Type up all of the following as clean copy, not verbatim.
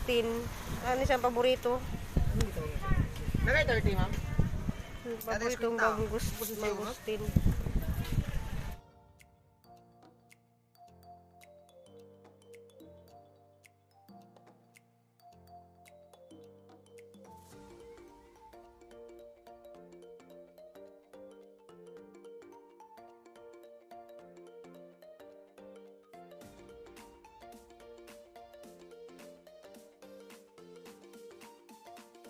Mangustin. Ano siyang paborito? Nagay 30, ma'am. Paboritong mangustin.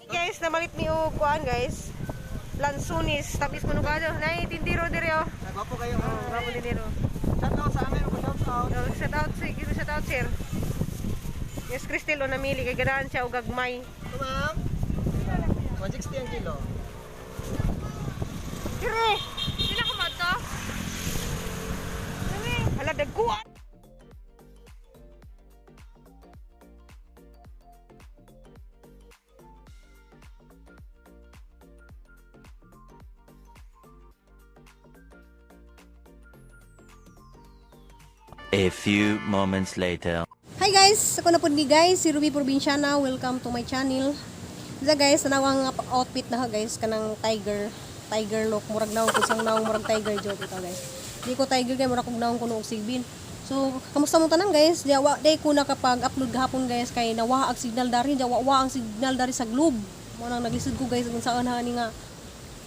Guys, namalit mi og kuan guys. Lansunis, tapis kuno kayo. Nay tindiro dire oh. Nagwapo kayo. Oh, gwapo tindiro. Shout out sa amin, shout out. Oh, shout out si shout out sir. Yes, Cristel o namili kay ganahan siya og gagmay. Ito, ma'am. 160 ang kilo. Dire. Sila ko ba to? Hala dagkuan. A few moments later. Hi guys, ako na po ni guys, si Ruby Provinciana. Welcome to my channel. Isa guys, tanaw ang outfit na ha guys, kanang tiger, tiger look, murag naong kusang naong murag tiger joke ito guys. Di ko tiger kay murag kog naong kuno og sigbin. So, kamusta mo tanan guys? Di wa day ko nakapag-upload gahapon guys kay nawa ang signal dari, di wa wa ang signal dari sa Globe. Mo nang naglisod ko guys kung saan ha ni nga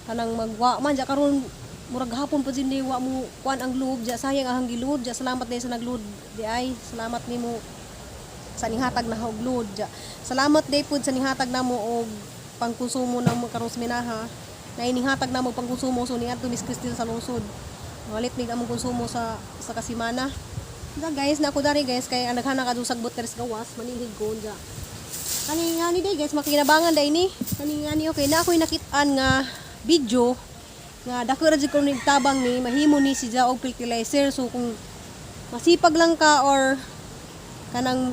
kanang magwa man ja karon murag hapon pa jud ni wa mo kuan ang Globe ja sayang ang giload ja salamat day sa nagload di ay salamat nimo sa ninghatag na og load ja. Salamat day pud sa ninghatag namo og pangkonsumo namo karong seminaha. Na ininghatag namo pangkonsumo so niadto Miss Cristel sa lungsod. Malit mig among konsumo sa kasimana. Ja guys, na ako dari guys kay ang naghana ka sagbot diri sa gawas, manilhig ko ja. Kani nga ni day guys, makinabangan day ni. Kani nga ni okay na ako'y nakit-an nga video nga dako ra jud ko nig tabang ni mahimo ni si ja og fertilizer so kung masipag lang ka or kanang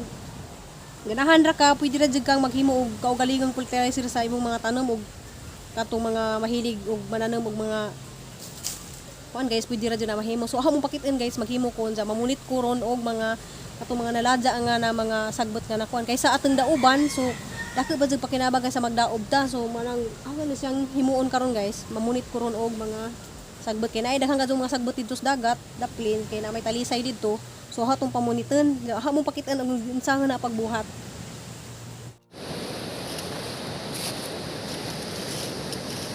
ganahan ra ka pwede ra jud kang maghimo og kaugalingong fertilizer sa imong mga tanom og katong mga mahilig og mananom og mga kuan guys pwede ra jud na mahimo so ako mong pakit-in guys maghimo ko unsa mamunit ko ron og mga katong mga naladya nga na mga sagbot nga nakuan kaysa atong dauban so dako ba jud pakinabang kaysa magdaob ta so manang ako na siyang himuon karon guys mamunit ko ron og mga sagbot kay naay daghan kadtong mga sagbot didto sa dagat daplin kay na may talisay didto so hatong pamuniton ha mong pakit-an ang unsa nga na pagbuhat.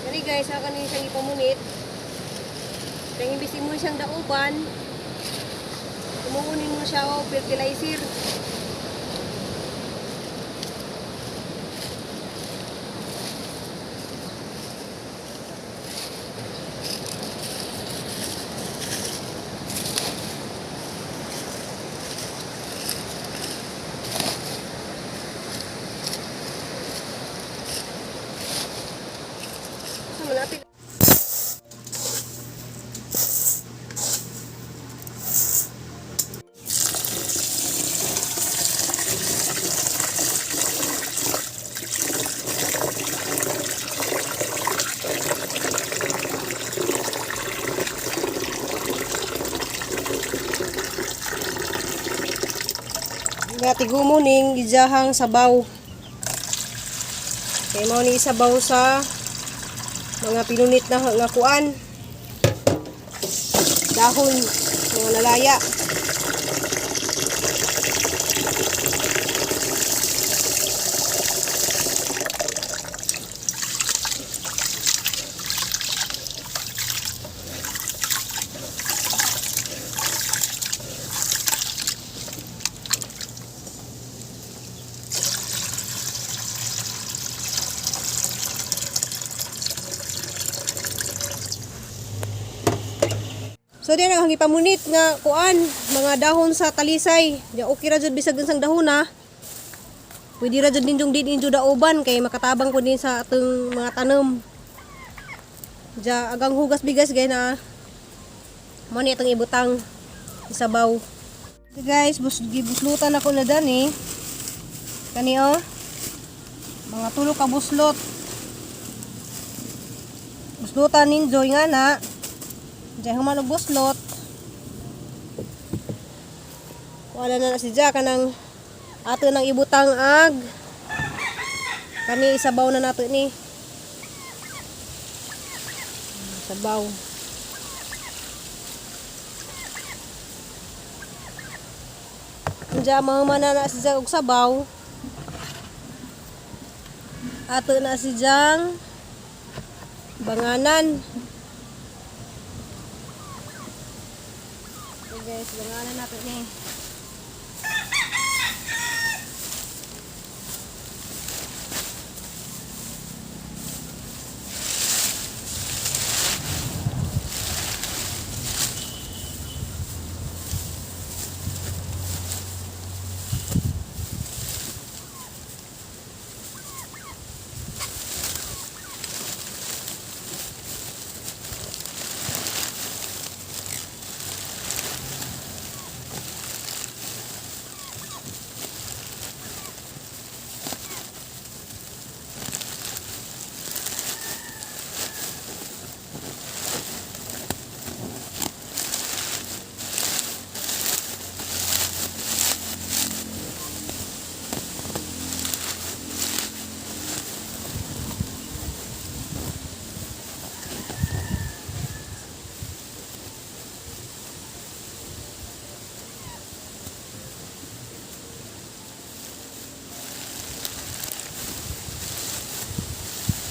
Dali guys, ha kanin siyang ipamunit. Kaya imbis mo siyang dauban, tumuunin mo siya o fertilizer. So, malapit. Nga tigumo ning gijahang sabaw. Kay mao ni sabaw sa mga pinunit na nga kuan. Dahon mga nalaya. So diyan ang gipamunit nga kuan mga dahon sa talisay. Diya okay ra jud bisag unsang dahon ha. Pwede ra jud ninyong din inyo dauban kay makatabang ko din sa atong mga tanom. Diya agang hugas bigas gay na mo ni itong ibutang isabaw. So guys, bus gibuslutan ako na dani. Kani oh. Mga tulo ka buslot. Buslutan ninjoy nga na. Diyan human og buslot. Wala na na si Jack kanang ato nang ibutang ag Kani isabaw na nato ni. Sabaw. Unja mahuman na siya og sabaw. Ato na si Jang banganan. Okay guys, banganan natin ni.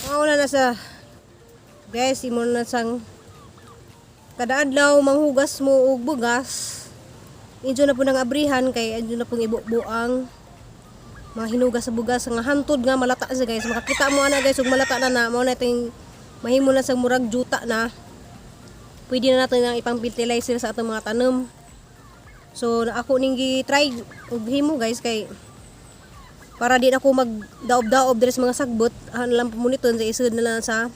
Mauna na sa guys, imo na sang kada adlaw manghugas mo og bugas. Injo na po nang abrihan kay injo na pong ibubo ang mga hinugas sa bugas nga hantod nga malata sa guys. Makakita mo ana guys ug malata na na mao na ting mahimo na sa murag juta na. Pwede na natin ang ipang fertilizer sa atong mga tanom. So na ako ning gi-try og himo guys kay para di na ako magdaob-daob diri sa mga sagbot, ano lang pumuniton sa isod na lang sa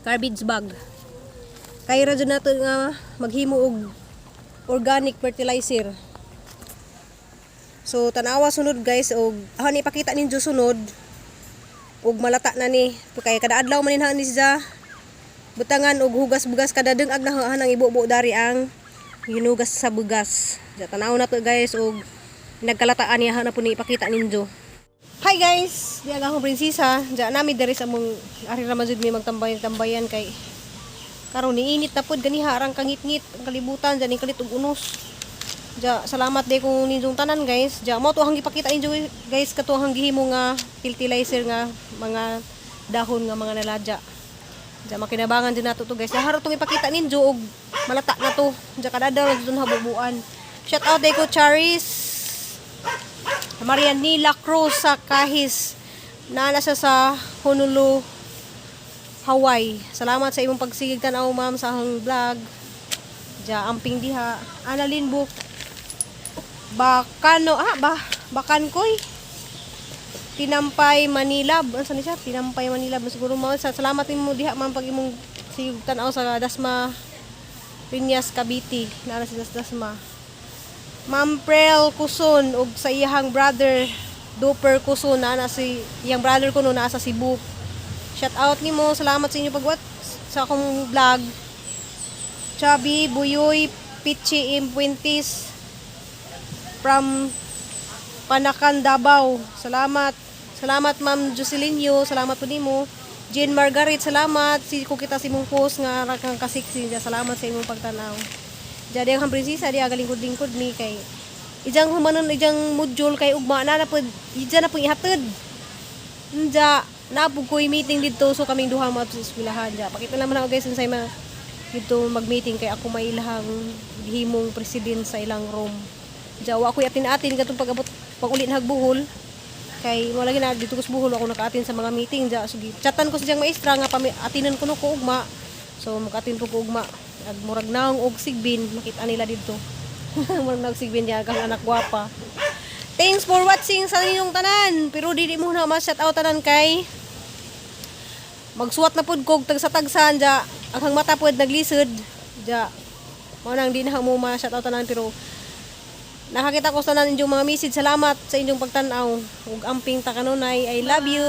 garbage bag. Kay ra jud nato nga maghimo og organic fertilizer. So tanawa sunod guys og han ipakita ninyo sunod og malata na ni kay kada adlaw man ni siya butangan og hugas-bugas kada dengag na han ang ibubo dari ang hinugas sa bugas. Ja, tanaw na to guys og nagkalataan niya na po ni ipakita ninyo. Hi guys, di ang akong prinsesa. Ja nami diri sa among ari ra man jud mi magtambay-tambayan kay karon niinit na pod ganiha arang kangitngit ang kalibutan ja ning kalit og unos. Ja salamat day kung ninyong tanan guys. Ja mo to ang gipakita ninyo guys kato ang gihimo nga fertilizer nga mga dahon nga mga naladya. Ja makinabangan din nato to guys. Naharo tong ipakita ninyo og malata na to. Ja kadadaw na dun habubuan. Shout out day ko Charis Marianila Cruz sa Kahis. Naana siya sa Honolulu, Hawaii. Salamat sa imong pagsigig tan-aw ma'am sa akong vlog. Ja amping diha. Annalyn Book. Bakano ah ba Bakankoy. Tinampay Manila. Ano ni siya? Tinampay Manila. Siguro mo sa salamat nimo diha ma'am pag imong sigig tan-aw sa Dasma Piñas Cavite. Naana sa Dasma. Ma'am Prel Kuson ug sa iyahang brother Duper Kuson na na si iyang brother kuno naa sa Cebu. Shout out nimo, salamat sa inyo pag-watch sa akong vlog. Chubby Buyoy Pichi M. Puentes from Panacan, Davao. Salamat. Salamat Ma'am Joselinho, salamat po nimo. Jane Margaret, salamat. Si ko kita si mong post nga ra kang kasiksi. Salamat sa imong pagtanaw. Jadi ang prinsesa di aga lingkod-lingkod mi kay ijang humanon ijang module kay ugma na na pod ija na pong ihatod. Nja napug ko'y meeting didto so kaming duha mo sa eskwelahan ja. Pakita naman ako guys unsay ma didto mag-meeting kay ako may ilahang himong president sa ilang room. Ja wa ko'y atin-atin katong pag-abot pag uli na Buhol kay wala gina dito ko sa Buhol ako nakaatin sa mga meeting ja. So chatan ko sa siyang maestra nga pami atinan ko no ko ugma. So makatin po ko ugma. Ag murag naong og sigbin makita nila didto. Murag naong sigbin diya kang anak gwapa. Thanks for watching sa inyong tanan. Pero dili mo na ma-shout out tanan kay magsuwat na pud kog tagsa-tagsan ja. Ang hang mata pud naglisod ja. Mao nang di na mo ma-shout out tanan pero nakakita ko sa tanan inyong mga message. Salamat sa inyong pagtan-aw. Ug amping ta kanunay. I love you.